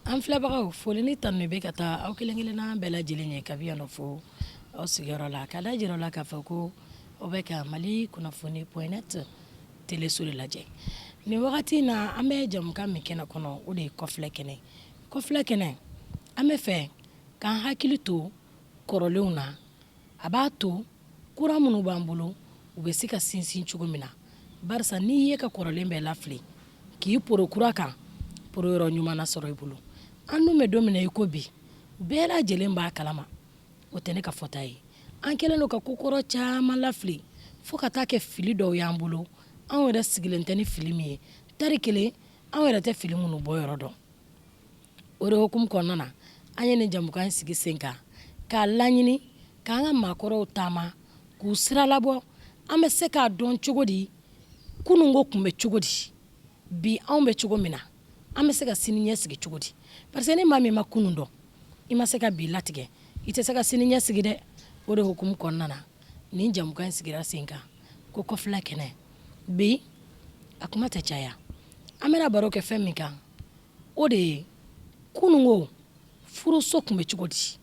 An filɛbagaw, foli ni tanu bɛ ka taa aw kelen kelenna bɛɛ lajɛlen ye kabi yan nɔ fo aw sigiyɔrɔ la, k'a da jira la k'a fɔ ko aw bɛ ka Mali kunnafoni point net teleso de lajɛ nin wagati in na. An bɛ jamukan min kɛnɛ kɔnɔ, o de ye kɔfilɛ kɛnɛ. Kɔfilɛ kɛnɛ, an bɛ fɛ k'an hakili to kɔrɔlenw na, a b'a to kura minnu b'an bolo u bɛ se ka sinsin cogo min na, barisa n'i ye ka kɔrɔlen bɛɛ lafili k'i poro kura kan, poro yɔrɔ ɲuman na sɔrɔ i bolo. An dun bɛ don min na i ko bi, bɛɛ lajɛlen b'a kalama, o tɛ ne ka fɔta ye. An kɛlen don ka kokɔrɔ caman lafili fo ka taa kɛ fili dɔw y'an bolo, anw yɛrɛ sigilen tɛ ni fili min ye, tari kelen anw yɛrɛ tɛ fili minnu bɔ yɔrɔ dɔn. O de hukumu kɔnɔna na, an ye nin jamukan in sigi sen kan k'a laɲini k'an ka maakɔrɔw taama k'u sira labɔ. An bɛ se k'a dɔn cogo di kununko tun bɛ cogo di, bi anw bɛ cogo min na, an bɛ se ka sini ɲɛ sigi cogo di? Parce que ni maa min ma kunun dɔn, i ma se ka bi latigɛ, i tɛ se ka sini ɲɛ sigi dɛ. O de hukumu kɔnɔna na, nin jamukan in sigira sen kan ko kɔfilɛ kɛnɛ. Bi a kuma tɛ caya, an bɛna baro kɛ fɛn min kan, o de ye kununko furuso tun bɛ cogo di,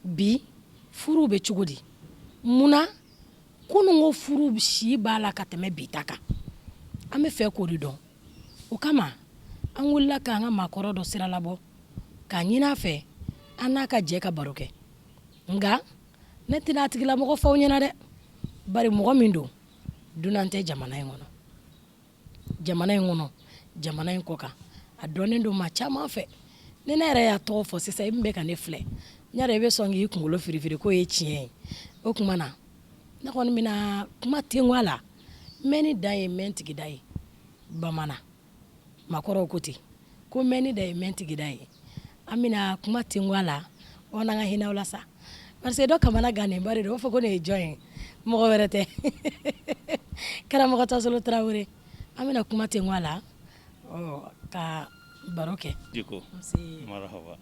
bi furu bɛ cogo di, munna kununko furu si b'a la ka tɛmɛ bi ta kan. An bɛ fɛ k'o de dɔn. O kama an wulila k'an ka maakɔrɔ dɔ sira labɔ k'a ɲini a fɛ an n'a ka jɛ ka baro kɛ. Nka ne tɛna a tigilamɔgɔ fɔ aw ɲɛna dɛ, bari mɔgɔ min don, dunan tɛ jamana in kɔnɔ, jamana in kɔnɔ, jamana in kɔ kan, a dɔnnen don maa caman fɛ. Ni ne yɛrɛ y'a tɔgɔ fɔ sisan, i min bɛ ka ne filɛ, n y'a dɔn i bɛ sɔn k'i kunkolo firifiri k'o ye tiɲɛ ye. O tuma na, ne kɔni bɛna kuma tengu a la, mɛnni dan ye mɛn tigida ye. Bamanan maakɔrɔw ko ten ko mɛnni dan ye mɛn tigida ye. An bɛna kuma tengu a la, aw n'an ka hinɛ aw la sa, parce que dɔ kamana gannen ba de don, o b'a fɔ ko nin ye jɔn ye? Mɔgɔ wɛrɛ tɛ, karamɔgɔ Tasolo Tarawele. An bɛna kuma tengu a la ka baro kɛ. Diko, marahaba,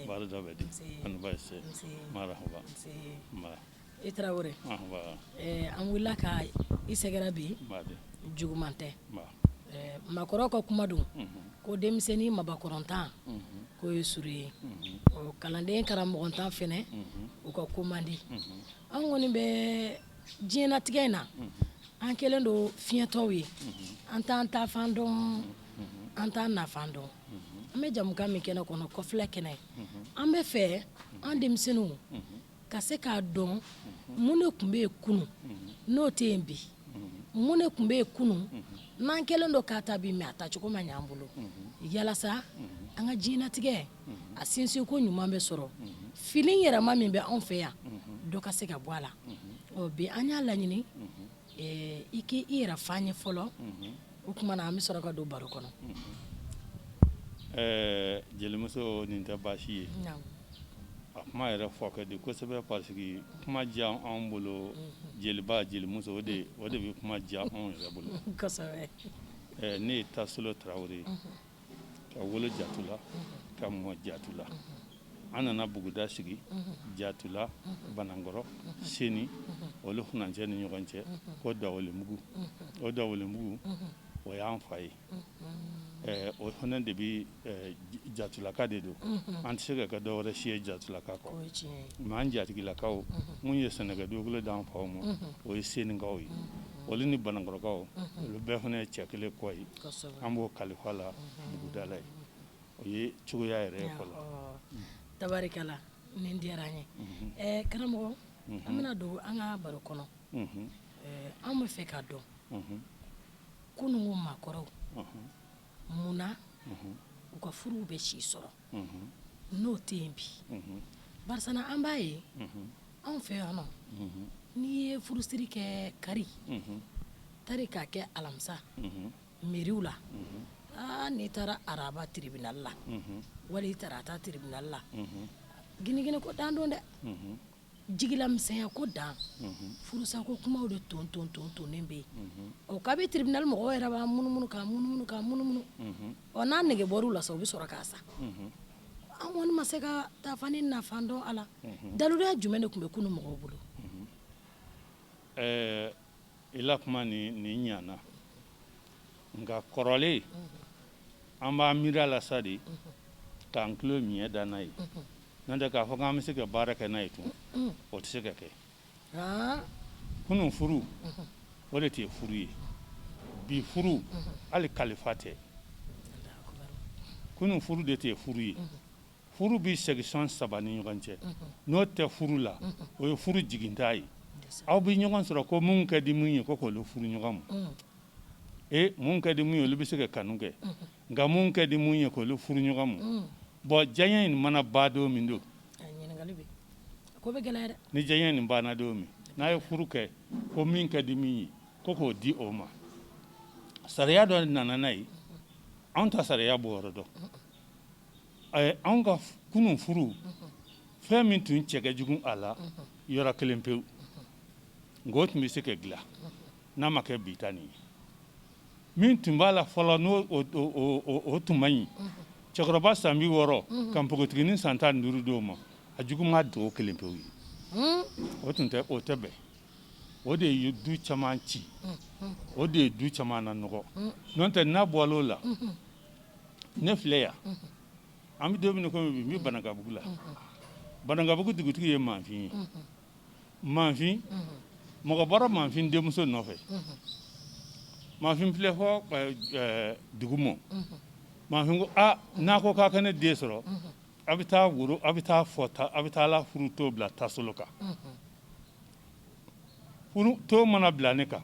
baara dɔ bɛ di ani baasi tɛ, marahaba. I Tarawele, an wulila ka i sɛgɛrɛ bi, juguman tɛ. Maakɔrɔw ka kuma don ko denmisɛnnin mabakɔrɔntan k'o ye suru ye, ɔ kalanden karamɔgɔntan fɛnɛ u ka ko man di. An kɔni bɛ diɲɛnatigɛ in na, an kɛlen don fiɲɛtɔw ye, an t'an taafan dɔn, an t'an nafan dɔn. An bɛ jamukan min kɛnɛ kɔnɔ, kɔfilɛ kɛnɛ, an bɛ fɛ an denmisɛnninw ka se k'a dɔn mun de tun bɛ yen kunun n'o tɛ yen bi, mun de tun bɛ yen kunun n'an kɛlen don k'a ta bi, mais a tacogo ma ɲɛ an bolo, yalasa an ka diɲɛnatigɛ a sinsinko ɲuman bɛ sɔrɔ, fili yɛrɛma min bɛ anw fɛ yan, dɔ ka se ka bɔ a la. Ɔ bi an y'a laɲini i k'i yɛrɛ fɔ an ye fɔlɔ, o tuma na an bɛ sɔrɔ ka don baro kɔnɔ. Ɛɛ jelimuso, nin tɛ baasi ye. A kuma yɛrɛ fɔ ka di kosɛbɛ, parce que kuma diya anw bolo, jeliba, jelimuso, o de bɛ kuma diya anw yɛrɛ bolo. Ne ye Tasolo Tarawele ye, ka wolo Jatula, ka mɔ Jatula. An nana buguda sigi Jatula, Banankɔrɔ, Seni, olu furancɛ ni ɲɔgɔn cɛ ko Dawulemugu. O Dawulemugu, o y'an fa ye. O fana de bɛ Jatulaka de don. An tɛ se ka kɛ dɔwɛrɛ si ye Jatulaka kɔ. Mais an jatigilakaw minnu ye sɛnɛkɛ dugukolo d'an faw ma, o ye Senikaw ye. Olu ni Banankɔrɔkaw, olu bɛɛ fana ye cɛ kelen kɔ ye. An b'o kalifa la buguda la yen. O ye cogoya yɛrɛ ye fɔlɔ. Tabarikala, nin diyara an ye. Ɛ karamɔgɔ, an bɛna don an ka baro kɔnɔ. An bɛ fɛ k'a dɔn kununko maakɔrɔw, munna u ka furuw bɛ si sɔrɔ n'o tɛ yen bi? Barisa an b'a ye anw fɛ yan nɔ, n'i ye furusiri kɛ kari tari k'a kɛ alamisa meriw la. Aa, n'i taara araba tribunal la wali i tarata tribunal la, ginigini ko dan don dɛ, jigilamisɛnya ko dan, furusako kumaw de ton ton ton tonnen bɛ yen. Ɔ, kabi tribunal mɔgɔw yɛrɛ b'a munumunu k'a munumunu k'a munumunu, ɔ, n'a nege bɔr'u la sa, u bɛ sɔrɔ k'a sa. An kɔni ma se ka taafani nafa dɔn a la. Daluya jumɛn de tun bɛ kunun mɔgɔw bolo? Ɛɛ, i la kuma nin ɲana, nka kɔrɔlen an b'an miiri a la sa de k'an tulo miɲɛ da n'a ye. N'o tɛ, k'a fɔ k'an bɛ se ka baara kɛ n'a ye tun, o tɛ se ka kɛ. Kunun furu, o de tɛ furu ye. Bi furu, hali kalifa tɛ. Kunun furu de tɛ furu ye. Furu bɛ section saba ni ɲɔgɔn cɛ. N'o tɛ furu la, o ye furu jiginta ye. Aw bɛ ɲɔgɔn sɔrɔ ko mun ka di mun ye, ko k'olu furu ɲɔgɔn ma. E mun ka di mun ye, olu bɛ se ka kanu kɛ, nka mun ka di mun ye k'olu furu ɲɔgɔn ma, bon, diyaɲɛ in mana ban don min don, ni diyaɲɛ nin banna don min, n'a ye furu kɛ ko min ka di min ye, ko k'o di o ma, sariya dɔ nana n'a ye. Anw ta sariya b'o yɔrɔ dɔn. Anw ka kunun furu, fɛn min tun cɛ ka jugu a la yɔrɔ kelen pewu, nka o tun bɛ se ka dilan n'a ma kɛ bi ta nin ye. Min tun b'a la fɔlɔ, n'o o tun man ɲi, cɛkɔrɔba san 60 ka npogotiginin san 15 d'o ma, a juguman don kelen pewu ye. O tun tɛ, o tɛ bɛn. O de ye du caman ci, o de ye du caman na nɔgɔ. N'o tɛ, n'a bɔra o la, ne filɛ yan, an bɛ don min komi bi, n bɛ Banankabugu la. Banankabugu dugutigi ye Manfin ye. Manfin, mɔgɔ bɔra Manfin denmuso nɔfɛ. Manfin filɛ fɔ dugu mɔ. Manfin ko aa, n'a ko k'a ka ne den sɔrɔ, a bɛ taa woro, a bɛ taa fɔ, a bɛ taa la furu to bila tasolo kan. Furu to mana bila ne kan,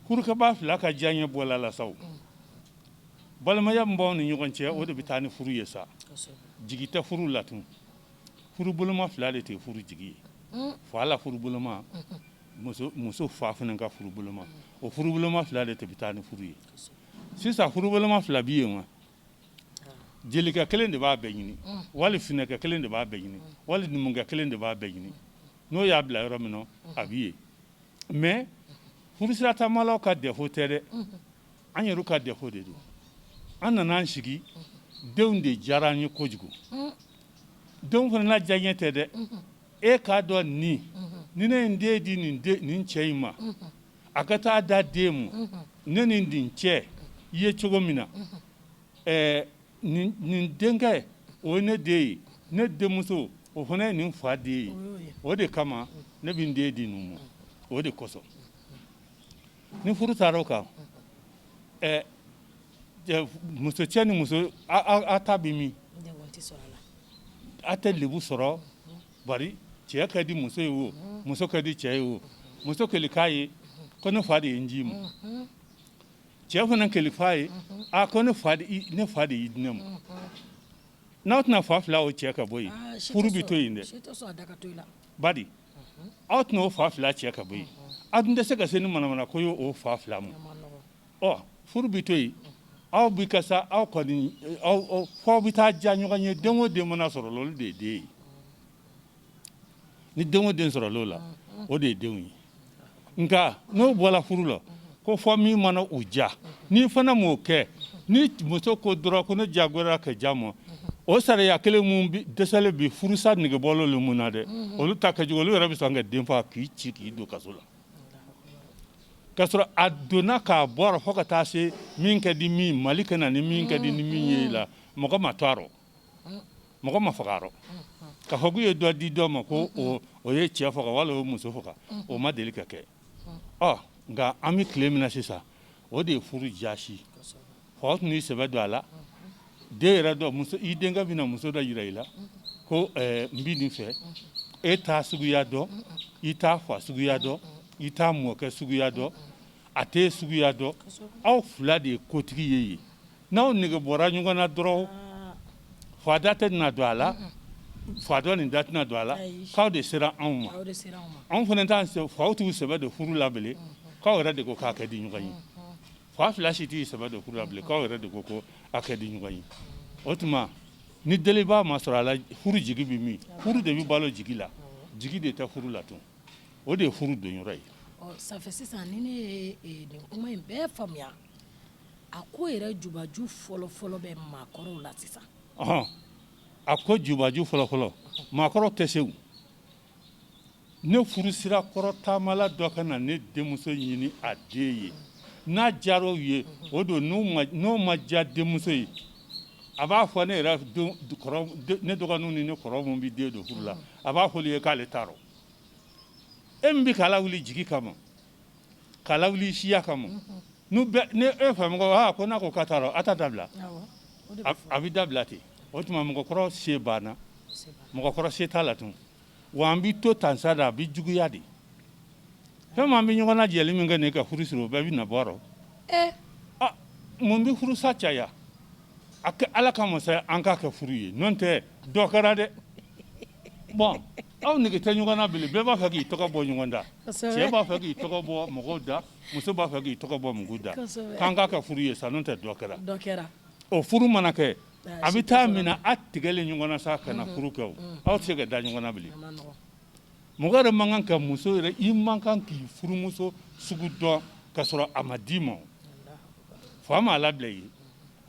furukɛba fila ka diyaɲɛ bɔla la sa, balimaya min b'aw ni ɲɔgɔn cɛ, o de bɛ taa ni furu ye sa. Jigi tɛ furu la tun. Furu boloma fila de tɛ furu jigi ye. Fa la furu boloma, muso fa fana ka furu boloma, o furu boloma fila de tɛ bɛ taa ni furu ye. Sisan furu boloma fila bɛ yen wa? Jelikɛ kelen de b'a bɛɛ ɲini, wali finɛkɛ kelen de b'a bɛɛ ɲini, wali numukɛ kelen de b'a bɛɛ ɲini. N'o y'a bila yɔrɔ min na, a bɛ yen. Mais furusira taamalaw ka défaut tɛ dɛ, an yɛrɛ ka défaut de don. An nana an sigi, denw de diyara an ye kojugu. Denw fana n'a diyaɲɛ tɛ dɛ. E k'a dɔn, nin ni ne ye n den di nin cɛ in ma, a ka taa da den ma, ne ni nin cɛ ye cogo min na, ɛɛ, nin denkɛ, o ye ne den ye, ne denmuso, o fana ye nin fa den ye. O de kama ne bɛ n den di ninnu ma. O de kosɔn ni furu taara o kan, ɛ, muso cɛ ni muso, a ta bɛ min, a tɛ lebu sɔrɔ. Bari cɛ ka di muso ye, o muso ka di cɛ ye, o muso kelen k'a ye ko ne fa de ye n ji ma. Cɛ fana kelen f'a ye a ko ne fa de y'i di ne ma. N'aw tɛna fa fila o cɛ ka bɔ yen, furu bɛ to yen dɛ. Bari aw tɛna o fa fila cɛ ka bɔ yen, aw tun tɛ se ka se ni manamana ko ye o fa fila ma. Ɔ, furu bɛ to yen, aw bɛ ka sa, aw kɔni aw f'aw bɛ taa diya ɲɔgɔn ye. Den o den mana sɔrɔ, olu de ye den ye. Ni den o den sɔrɔ o la, o de ye denw ye. Nka n'o bɔra furu la, ko fɔ min mana u diya, n'i fana m'o kɛ, ni muso ko dɔrɔn ko ne diyagoyara ka diya ma, o sariya kelen mun dɛsɛlen bi furusa nege bɔla olu mun na dɛ, olu ta kɛcogo, olu yɛrɛ bɛ sɔn ka den fa k'i ci k'i don kaso la, k'a sɔrɔ a donna k'a bɔ fo ka taa se min ka di min Mali ka na ni min ka di ni min ye la. Mɔgɔ ma to a rɔ, mɔgɔ ma faga a rɔ k'a fɔ k'u ye dɔ di dɔ ma ko o ye cɛ faga wala o ye muso faga, o ma deli ka kɛ. Ɔ, nka an bɛ tile min na sisan, o de ye furu jasi. Fa tun y'i sɛbɛ don a la, den yɛrɛ dɔ muso, i denkɛ bɛna muso dɔ yira i la ko n bɛ nin fɛ. E t'a suguya dɔn, i t'a fa suguya dɔn, i t'a mɔkɛ suguya dɔn, a t'e suguya dɔn. Aw fila de ye kotigi ye yen. N'aw nege bɔra ɲɔgɔn na dɔrɔn, fa da tɛ na don a la, fa dɔ nin da tɛna don a la k'aw de sera anw ma. Anw fana t'an faw t'u sɛbɛ don furu la bilen, k'aw yɛrɛ de ko k'a kɛ di ɲɔgɔn ye. Fa fila si t'i sɛbɛ don furu la bilen, k'aw yɛrɛ de ko ko a ka di ɲɔgɔn ye. O tuma ni delibaa ma sɔrɔ a la, furu jigi bɛ min? Furu de bɛ balo jigi la, jigi de tɛ furu la tun. O de ye furu donyɔrɔ ye. Ɔ, ça fait sisan ni ne ye nin kuma in bɛɛ faamuya, a ko yɛrɛ jubaju fɔlɔfɔlɔ bɛ maakɔrɔw la sisan. Ɔhɔn, a ko jubaju fɔlɔfɔlɔ, maakɔrɔw tɛ se. Ne furu sira kɔrɔ taamala dɔ ka na ne denmuso ɲini a den ye, n'a diyara o ye, o don. N'o ma diya denmuso ye, a b'a fɔ ne yɛrɛ ne dɔgɔninw ni ne kɔrɔ min bɛ den don furu la, a b'a fɔ olu ye k'ale t'a rɔ. E min bɛ k'a lawuli jigi kama, k'a lawuli siya kama, n'u bɛɛ ni e fɛ mɔgɔ aa ko n'a ko k'a t'a rɔ, a t'a dabila, a bɛ dabila ten. O tuma mɔgɔkɔrɔ se banna, mɔgɔkɔrɔ se t'a la tun. Wa an bɛ to tan sa de, a bɛ juguya de. Fɛn min an bɛ ɲɔgɔn na jɛli min kɛ nin ka furu siri, o bɛɛ bɛ na bɔ a rɔ. Mun bɛ furusa caya? A kɛ Ala kama sa, an k'a kɛ furu ye, n'o tɛ dɔ kɛra dɛ. Bon, aw nege tɛ ɲɔgɔn na bilen, bɛɛ b'a fɛ k'i tɔgɔ bɔ ɲɔgɔn da. Cɛ b'a fɛ k'i tɔgɔ bɔ mɔgɔw da, muso b'a fɛ k'i tɔgɔ bɔ mɔgɔw da. K'an k'a kɛ furu ye sa, n'o tɛ dɔ kɛra. O furu mana kɛ, a bɛ taa minɛ a tigɛlen ɲɔgɔn na sa ka na furu kɛ. O aw tɛ se ka da ɲɔgɔn na bilen. Mɔgɔ yɛrɛ man kan ka muso yɛrɛ, i man kan k'i furumuso sugu dɔn ka sɔrɔ a ma d'i ma. Fa ma labila i ye.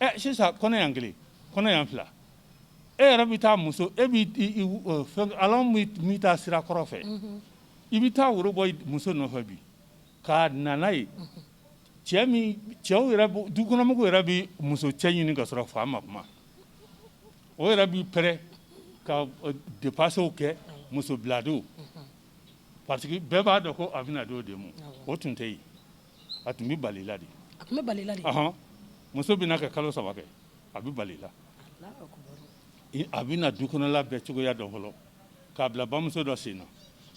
Ɛ, sisan kɔnɔ yan kelen, kɔnɔ yan fila, e yɛrɛ bɛ taa muso, e bɛ fɛn ala min taa sira kɔrɔ fɛ, i bɛ taa woro bɔ muso nɔfɛ bi ka nana ye. Cɛ min, cɛw yɛrɛ, dukɔnɔmɔgɔw yɛrɛ bɛ muso cɛ ɲini ka sɔrɔ fa ma kuma. O yɛrɛ b'i pɛrɛ ka dépenses kɛ muso biladon, parce que bɛɛ b'a dɔn ko a bɛna d'o de ma. O tun tɛ yen, a tun bɛ bali la de. A tun bɛ bali la de. Ɔhɔn, muso bɛna kɛ kalo 3 kɛ, a bɛ bali la. A bɛna du kɔnɔla bɛɛ cogoya dɔn fɔlɔ, k'a bila bamuso dɔ sen na,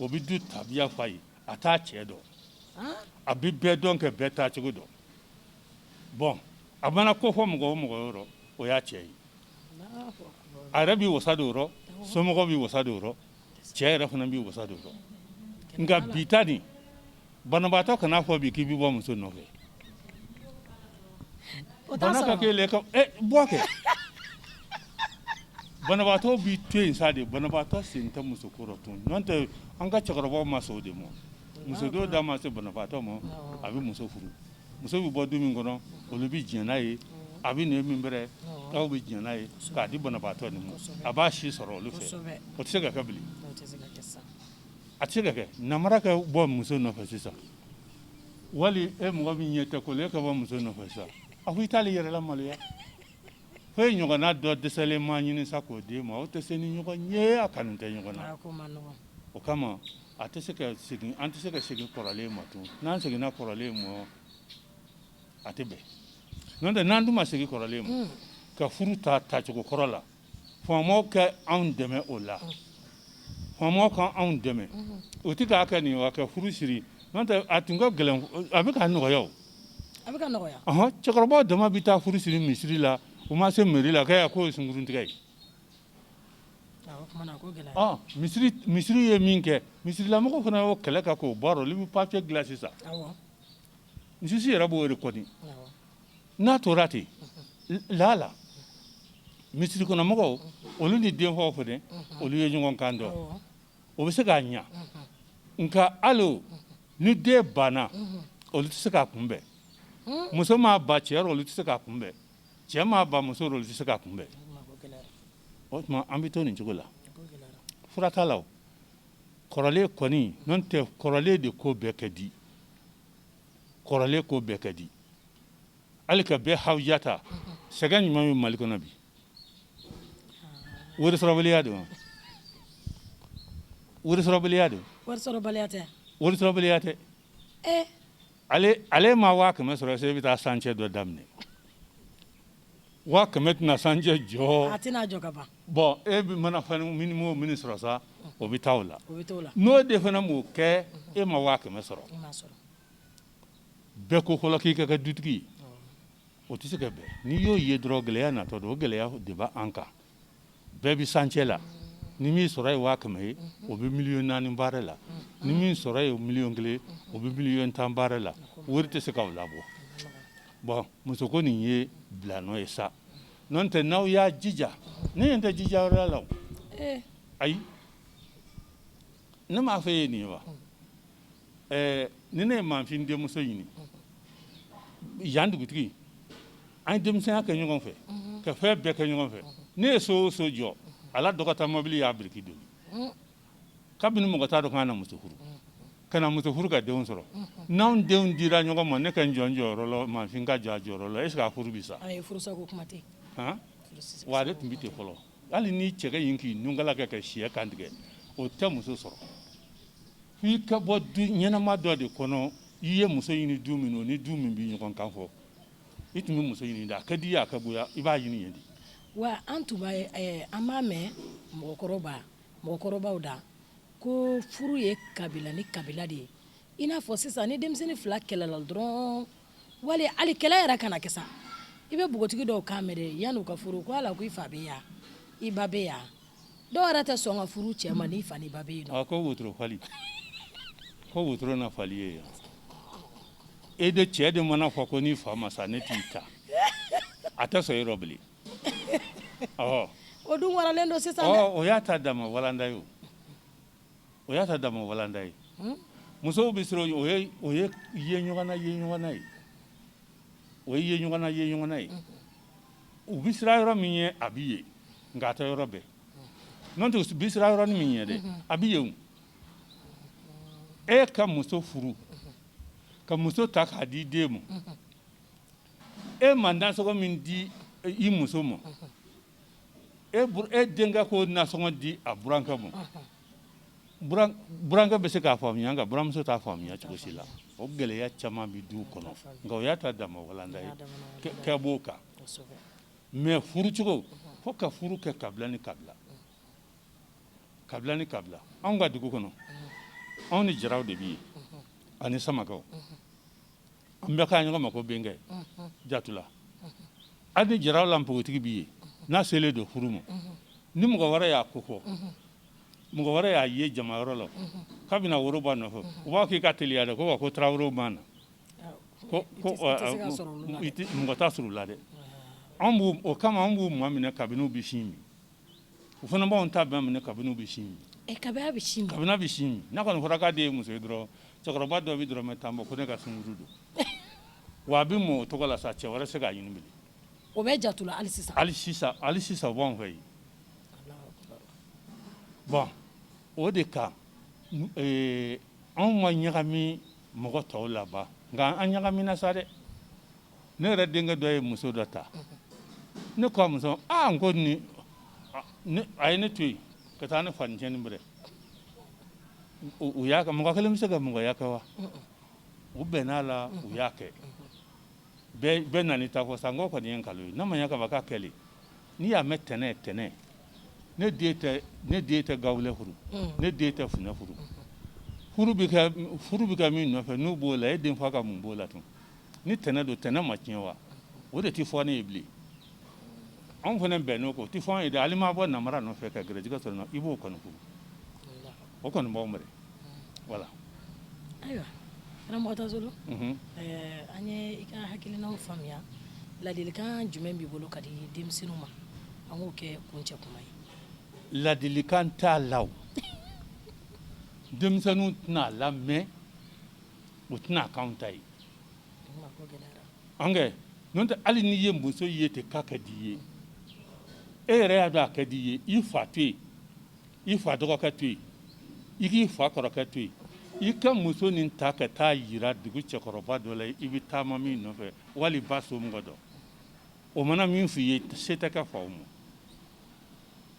o bɛ du tabiya f'a ye. A t'a cɛ dɔn, a bɛ bɛɛ dɔn kɛ bɛɛ taa cogo dɔn. Bon, a mana ko fɔ mɔgɔ o mɔgɔ yɔrɔ, o y'a cɛ ye. A yɛrɛ b'i wasa don o rɔ, somɔgɔw b'i wasa don o rɔ, cɛ yɛrɛ fana b'i wasa don o rɔ. Nka bi ta nin, banabaatɔ kana fɔ bi k'i bɛ bɔ muso nɔfɛ. Bana ka k'e la ka bɔ kɛ. Banabaatɔ b'i to yen sa de, banabaatɔ sen tɛ muso ko rɔ tun. N'o tɛ, an ka cɛkɔrɔbaw ma sɔn o de ma. Muso dɔw da ma se banabaatɔ ma, a bɛ muso furu. Muso bɛ bɔ du min kɔnɔ, olu bɛ jɛn n'a ye. A bɛ nin min bɛrɛ, aw bɛ jɛn n'a ye k'a di banabaatɔ nin ma, a b'a si sɔrɔ olu fɛ. O tɛ se ka kɛ bilen, a tɛ se ka kɛ. Namara ka bɔ muso nɔfɛ sisan, wali e mɔgɔ min ɲɛ tɛ ko la, e ka bɔ muso nɔfɛ sisan, a ko i t'ale yɛrɛ la maloya. Fo e ɲɔgɔnna dɔ dɛsɛlen ma ɲini sa k'o d'e ma, aw tɛ se ni ɲɔgɔn ye, a kanu tɛ ɲɔgɔn na. O kama a tɛ se ka segin, an tɛ se ka segin kɔrɔlen ma tun. N'an seginna kɔrɔlen ma, a tɛ bɛn. N'o tɛ, n'an dun ma segin kɔrɔlen ma ka furu ta tacogo kɔrɔ la, faamaw ka anw dɛmɛ o la, faamaw ka anw dɛmɛ. O tɛ k'a kɛ nin wa ka furu siri. N'o tɛ, a tun ka gɛlɛn, a bɛ ka nɔgɔya o. A bɛ ka nɔgɔya. Ɔhɔn, cɛkɔrɔbaw dama bɛ taa furu siri misiri la, u ma se mairie la, k'e k'o ye sunkuruntigɛ ye. Misiri, misiri ye min kɛ, misirilamɔgɔw fana y'o kɛlɛ kɛ k'o bɔ a rɔ. Olu bɛ papier dilan sisan, juge yɛrɛ b'o reconnu. N'a tora ten la la, misiri kɔnɔmɔgɔw, olu ni denfaw fana, olu ye ɲɔgɔn kan dɔn, o bɛ se k'a ɲa. Nka hali ni den banna, olu tɛ se k'a kunbɛn. Muso m'a ba cɛ rɔ, olu tɛ se k'a kunbɛn. Cɛ m'a ba muso rɔ, olu tɛ se k'a kunbɛn. O tuma an bɛ to nin cogo la, fura t'a la. O kɔrɔlen kɔni, n'o tɛ kɔrɔlen de ko bɛɛ ka di, kɔrɔlen ko bɛɛ ka di. Hali ka bɛɛ hawuja ta, sɛgɛn ɲuman bɛ Mali kɔnɔ bi, wari sɔrɔbaliya don, wari sɔrɔbaliya don. Wari sɔrɔbaliya tɛ. Wari sɔrɔbaliya tɛ. Ale ma 100 000 sɔrɔ, se bɛ taa chantier dɔ daminɛ, 100 000 tɛna chantier jɔ. A tɛna jɔ ka ban. Bon, e bɛ mana fɛn minimum min sɔrɔ sa, o bɛ taa o la. O bɛ t'o la. N'o de fana m'o kɛ, e ma 100 000 sɔrɔ. Bɛɛ ko fɔlɔ k'i ka kɛ dutigi ye, o tɛ se ka bɛn. N'i y'o ye dɔrɔn, gɛlɛya natɔ don. O gɛlɛya de b'an kan. Bɛɛ bɛ chantier la. Ni min sɔrɔ ye 100 000 ye, o bɛ miliyɔn 4 baara la. Ni min sɔrɔ ye miliyɔn 1 ye, o bɛ miliyɔn 10 baara la. Wari tɛ se k'aw labɔ. Bon, muso ko nin ye bilanɔ ye sa, n'o tɛ n'aw y'a jija, ne ɲɛ tɛ jija wɛrɛ la o. Ayi, ne m'a fɔ e ye nin ye wa? Ni ne ye Mafin denmuso ɲini yan, dugutigi, an ye denmisɛnya kɛ ɲɔgɔn fɛ, ka fɛn bɛɛ kɛ ɲɔgɔn fɛ. Ne ye so o so jɔ, a la dɔgɔta mɔbili y'a biriki doni. Kabini mɔgɔ t'a dɔn k'an na muso furu, ka na muso furu ka denw sɔrɔ, n'anw denw dira ɲɔgɔn ma, ne ka n jɔ n jɔyɔrɔ la, Mafin ka jɔ a jɔyɔrɔ la, est ce que a furu bi sa? Ayi, furusako kuma tɛ. Han, wa ale tun bɛ ten fɔlɔ. Hali ni cɛ in k'i nunkala kɛ ka sɛ kan tigɛ, o tɛ muso sɔrɔ. F'i ka bɔ du ɲɛnama dɔ de kɔnɔ. I ye muso ɲini du min, o ni du min bɛ ɲɔgɔn kan fɔ, i tun bɛ muso ɲini de. A ka di i ye, a ka goya, i b'a ɲini yen de. Wa an tun b'a an b'a mɛn mɔgɔkɔrɔbaw da ko furu ye kabila ni kabila de ye. I n'a fɔ sisan, ni denmisɛnnin fila kɛlɛla dɔrɔn, wali hali kɛlɛ yɛrɛ kana kɛ sa, i bɛ npogotigi dɔw kan mɛn dɛ, yan'u ka furu, ko ala ko i fa bɛ yan, i ba bɛ yan. Dɔw yɛrɛ tɛ sɔn ka furu cɛ ma n'i fa n'i ba bɛ yen nɔ. Ko wotoro fali, ko wotoro na fali ye yan. E de cɛ de mana fɔ ko n'i fa ma sa, ne t'i ta, a tɛ sɔn yɔrɔ bilen. Ɔ O dun waralen don sisan dɛ. O y'a ta dama walanda ye, o y'a ta dama walanda ye. Musow bɛ siran. O ye ye ɲɔgɔn na, ye ɲɔgɔn na ye, o ye ye ɲɔgɔn na, ye ɲɔgɔn na ye. U bɛ siran yɔrɔ min ye, a bɛ yen, nka a tɛ yɔrɔ bɛɛ. N'o tɛ, u bɛ siran yɔrɔ min ye dɛ, a bɛ yen. E ka muso furu, ka muso ta k'a di den ma, e ma nasɔngɔ min di i muso ma, e denkɛ ko nasɔngɔ di a burankɛ ma, burankɛ bɛ se k'a faamuya, nka buramuso t'a faamuya cogo si la. O gɛlɛya caman bɛ du kɔnɔ, nka o y'a ta dama walanda ye kɛ b'o kan. Mais furucogo, fo ka furu kɛ kabila ni kabila, kabila ni kabila. Anw ka dugu kɔnɔ, anw ni Jaraw de bɛ yen ani Samakɛw. An bɛɛ k'a ɲɔgɔn ma ko benkɛ Jatula. Hali ni Jaraw la npogotigi bɛ yen, n'a selen don furu ma, ni mɔgɔ wɛrɛ y'a ko fɔ, mɔgɔ wɛrɛ y'a ye jamayɔrɔ la k'a bɛna woro bɔ a nɔfɛ, u b'a fɔ k'i ka teliya dɛ, ko wa ko Tarawelew ma na ko mɔgɔ t'a sɔrɔ u la dɛ. Anw b'u o kama, anw b'u maminɛ kabini u bɛ sin min. U fana b'anw ta bɛɛ minɛ kabini u bɛ sin min. Kabini a bɛ sin min. Kabini a bɛ sin min. N'a kɔni fɔra k'a den ye muso ye dɔrɔn, cɛkɔrɔba dɔ bɛ dɔrɔmɛ 10 bɔ ko ne ka sunkuru don. Wa a bɛ mɔ o tɔgɔ la sa, cɛ wɛrɛ se k'a ɲini bilen. O bɛ Jatula hali sisan? Hali sisan, hali sisan, o b'anw fɛ yen. Bon, o de kan anw ma ɲagami mɔgɔ tɔw la ba, nka an ɲagamina sa dɛ. Ne yɛrɛ denkɛ dɔ ye muso dɔ ta. Ne ko a muso, aa, n ko nin, a ye ne to yen ka taa ne fa nicɛnin bɛrɛ. U y'a kɛ. Mɔgɔ kelen bɛ se ka mɔgɔya kɛ wa? U bɛn'a la, u y'a kɛ. Bɛɛ nana i ta fɔ sa. N ko kɔni ye nkalon ye. N'a ma ɲɛ ka ban k'a kɛlen, n'i y'a mɛn tɛnɛ tɛnɛ, ne den tɛ gawulɛ furu, ne den tɛ funɛ furu. Furu bɛ kɛ min nɔfɛ, n'u b'o la, e den fa ka mun b'o la tun? Ni tɛnɛ don, tɛnɛ ma tiɲɛ wa? O de tɛ fɔ ne ye bilen. Anw fana bɛnn'o kan, o tɛ fɔ an ye dɛ. Hali ma bɔ namara nɔfɛ ka gɛrɛjɛgɛ sɔrɔ, i b'o kɔni furu, o kɔni b'anw minɛ, voilà. Ayiwa, karamɔgɔ Tazolo, an ye i ka hakilinaw faamuya. Ladilikan jumɛn b'i bolo ka di denmisɛnninw ma, an k'o kɛ kuncɛ kuma ye? Ladilikan t'a la o. Denmisɛnninw tɛna lamɛn, u tɛna k'anw ta ye. An kɛ n'o tɛ, hali n'i ye muso ye ten k'a ka di i ye, e yɛrɛ y'a dɔn a ka di i ye, i fa to yen, i fa dɔgɔkɛ to yen, i k'i fa kɔrɔkɛ to yen, i ka muso nin ta ka taa yira dugu cɛkɔrɔba dɔ la i bɛ taama min nɔfɛ, wali ba somɔgɔ dɔ, o mana min f'i ye, se tɛ kɛ faw ma,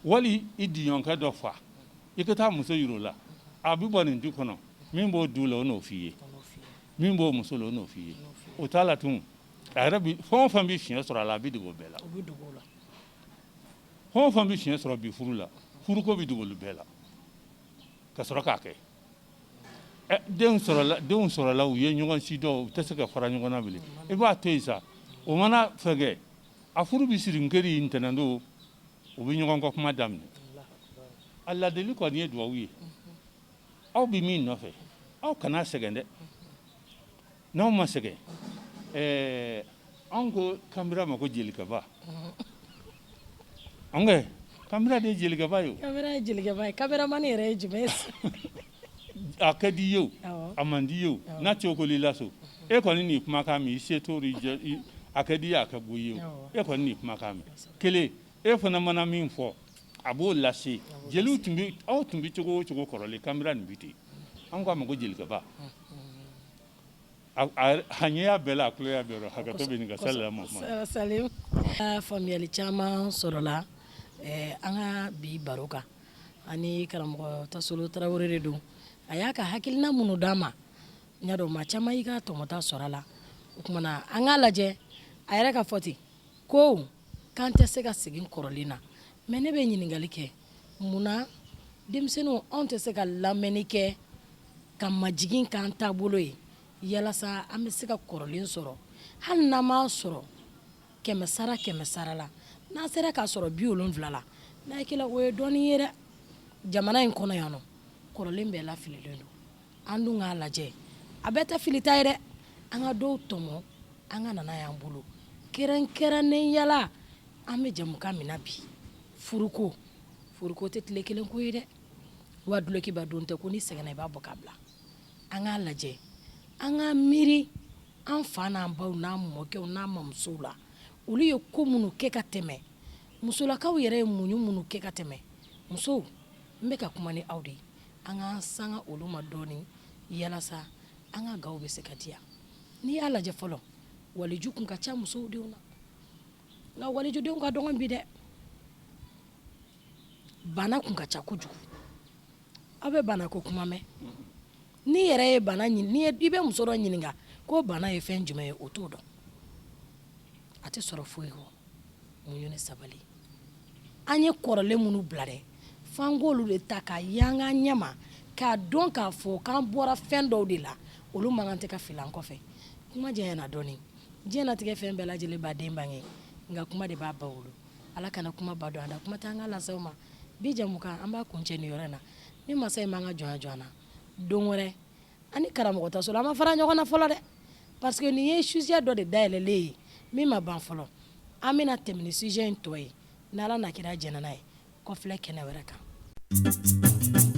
wali i diɲɔgɔnkɛ dɔ fa, i ka taa muso yira o la, a bɛ bɔ nin du kɔnɔ, min b'o du la, o n'o f'i ye, min b'o muso la, o n'o f'i ye. O t'a la tun. A yɛrɛ bi fɛn o fɛn bɛ fiɲɛ sɔrɔ a la, a bɛ dogo o bɛɛ la. Fɛn o fɛn bɛ fiɲɛ sɔrɔ bi furu la, furuko bɛ dogo olu bɛɛ la ka sɔrɔ k'a kɛ. Denw sɔrɔla, u ye ɲɔgɔn si dɔn, u tɛ se ka fara ɲɔgɔn na bilen, i b'a to yen sa. O mana fɛn kɛ, a furu bɛ siri nkeri ntɛnɛn don, u bɛ ɲɔgɔn kɔ kuma daminɛ. A ladili kɔni ye duwawu ye. Aw bɛ min nɔfɛ, aw kana sɛgɛn dɛ. N'aw ma sɛgɛn, Anw ko kanbira ma ko jelikɛba. An kɛ kanbira de ye jelikɛba ye. Kanbira ye jelikɛba ye. Caméraman yɛrɛ ye jumɛn ye? A ka di i ye o, a man di i ye o, n'a cogo i la so, e kɔni nin kumakan min i se t'o a ka di i ye, a ka go i ye, e kɔni nin kumakan mɛn. Kelen, e fana mana min fɔ, a b'o lase. Jeliw tun bɛ, aw tun bɛ cogo o cogo kɔrɔlen, kanbira nin bɛ ten. An k'a ma ko jelikɛba. A ɲɛ bɛɛ la, a tulo bɛɛ la, hakɛto bɛ nin kan. Salila Salim, faamuyali caman sɔrɔla an ka bi baro kan. Ani karamɔgɔ Tasolo Tarawele de don. A y'a ka hakilina minnu d'an ma, n y'a dɔn maa caman y'i ka tɔmɔta sɔrɔ a la. O tuma na an k'a lajɛ, a yɛrɛ ka fɔ ten ko k'an tɛ se ka segin kɔrɔlen na. Mais ne bɛ ɲininkali kɛ, munna denmisɛnninw anw tɛ se ka lamɛnni kɛ ka majigin k'an taabolo ye yalasa an bɛ se ka kɔrɔlen sɔrɔ? Hali n'an m'a sɔrɔ 100 sara 100 sara la, n'an sera k'a sɔrɔ 70 la, n'a hakili la o ye dɔɔnin ye dɛ. Jamana in kɔnɔ yan nɔ, kɔrɔlen bɛɛ lafililen don. An dun k'a lajɛ, a bɛɛ tɛ filita ye dɛ. An ka dɔw tɔmɔ, an ka na n'a y'an bolo, kɛrɛnkɛrɛnnenya la an bɛ jamukan min na bi, furuko. Furuko tɛ tile kelen ko ye dɛ. Wa dulokiba don tɛ ko n'i sɛgɛnna i b'a bɔ k'a bila. An k'a lajɛ, an ka miiri an fa n'an baw n'an mɔkɛw n'an mamusow la, olu ye ko minnu kɛ ka tɛmɛ, musolakaw yɛrɛ ye muɲu minnu kɛ ka tɛmɛ. Musow, n bɛ ka kuma ni aw de ye, an k'an sanga olu ma dɔɔnin yalasa an ka gaw bɛ se ka diya. N'i y'a lajɛ fɔlɔ, waliju kun ka ca musow denw na, nka walijudenw ka dɔgɔn bi dɛ. Bana kun ka ca kojugu. Aw bɛ bana ko kuma mɛn. N'i yɛrɛ ye bana ɲini, i bɛ muso dɔ ɲininka ko bana ye fɛn jumɛn ye, o t'o dɔn. A tɛ sɔrɔ foyi kɔ muɲu ni sabali. An ye kɔrɔlen minnu bila dɛ, f'an k'olu de ta ka yanga ɲɛma, k'a dɔn k'a fɔ k'an bɔra fɛn dɔw de la, olu man kan tɛ ka fili an kɔfɛ. Kuma janyana dɔɔnin. Diɲɛnatigɛ fɛn bɛɛ lajɛlen b'a den bange, nka kuma de b'a ba wolo. Ala kana kuma ba don an da, kuma t'an ka lase aw ma. Bi jamukan an b'a kuncɛ nin yɔrɔ in na. Ni masa in m'an ka jɔnya jɔ an na, don wɛrɛ an ni karamɔgɔ Tasolo an ma fara ɲɔgɔn na fɔlɔ dɛ, parce que nin ye sujet dɔ de dayɛlɛlen ye min ma ban fɔlɔ. An bɛna tɛmɛ ni sujet in tɔ ye n'Ala n'a kira jɛnna n'a ye kɔfilɛ kɛnɛ wɛrɛ kan.